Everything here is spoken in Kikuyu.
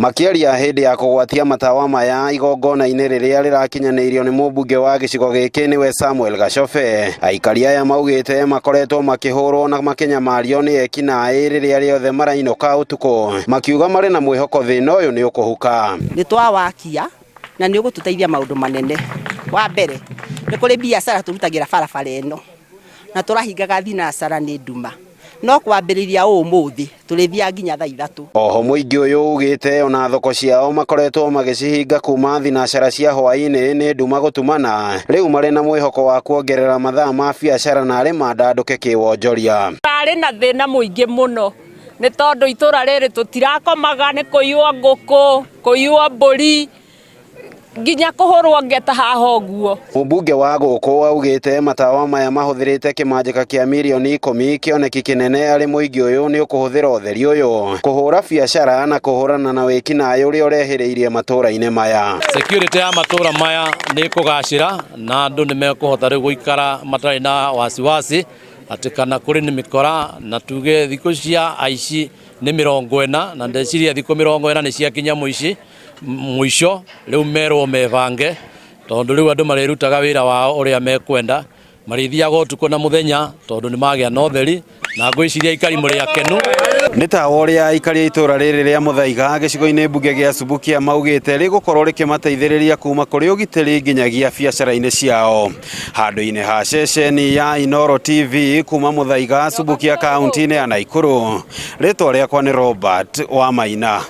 Makĩaria hĩndĩ ya kũgwatia matawa maya igongona-inĩ rĩrĩa rĩrakinyanĩirio nĩ mũmbunge wa gĩcigo gĩkĩ nĩwe Samuel Gacobe, aikari aya maugĩte makoretwo makĩhũrwo na makĩnyamario nĩ ekinaĩ rĩrĩa rĩothe marainũka ũtukũ, makiuga marĩ na mwĩhoko thĩna ũyũ nĩ ũkũhuka. Nĩ twawakia na nĩ ũgũtũteithia maũndũ manene. Wa mbere, nĩ kũrĩ biacara tũrutagĩra barabara ĩno na tũrahingaga thinacara nĩ nduma, no kwambĩrĩria ũmũthĩ tũrĩthiaga nginya thaa 3. Oho mũingĩ ũyũ ugĩte ona thoko ciao makoretwo magĩcihinga kuma thinacara cia hwaĩ-inĩ nĩ nduma gũtumana, rĩu marĩ na mwĩhoko wa kuongerera mathaa ma biacara na arĩ mandandũke kĩwonjoria. Arĩ na thĩna mũingĩ mũno nĩ tondũ itũra rĩrĩ tũtirakomaga nĩ kũiywo ngũkũ, kũiywo mbũri, nginya kũhũrwo ngeta haha ũguo. Mũmbunge wa gũkũ augĩte matawa maya mahũthĩrĩte kĩmanjĩka kĩa mirioni 10 kĩoneki kĩnene arĩ mũingĩ ũyũ nĩ ũkũhũthĩra ũtheri ũyũ kũhũra biacara na kũhũrana na wĩkinaĩ ũrĩa ũrehĩrĩirie matũũra-inĩ maya. Security ya matũũra maya nĩ ĩkũgacĩra na andũ nĩ mekũhota rĩu gũikara matarĩ na wasiwasi atĩ kana kũrĩ nĩ mĩkora, na tuge thikũ cia aici nĩ 40, na ndeciria thikũ 40 nĩ ciakinya mũici mũico, rĩu merwo mebange tondũ rĩu andũ marĩrutaga wĩra wao ũrĩa mekwenda, marĩthiaga ũtukũ na mũthenya tondũ nĩ magĩa na ũtheri, na ngwĩciria aikari mũrĩ akenu. Nĩ tawa ũrĩa aikari a itũũra rĩrĩ rĩa Mũthaiga gĩcigo-inĩ mbunge gĩa Subukia maugĩte rĩgũkorwo rĩkĩmateithĩrĩria kuma kũrĩ ũgitĩri nginyagia biacara-inĩ ciao. Handũ-inĩ ha ceceni ya Inooro TV kuma Mũthaiga, Subukia, kaunti-inĩ ya Nakuru, rĩtwa rĩakwa nĩ Robert Wamaina.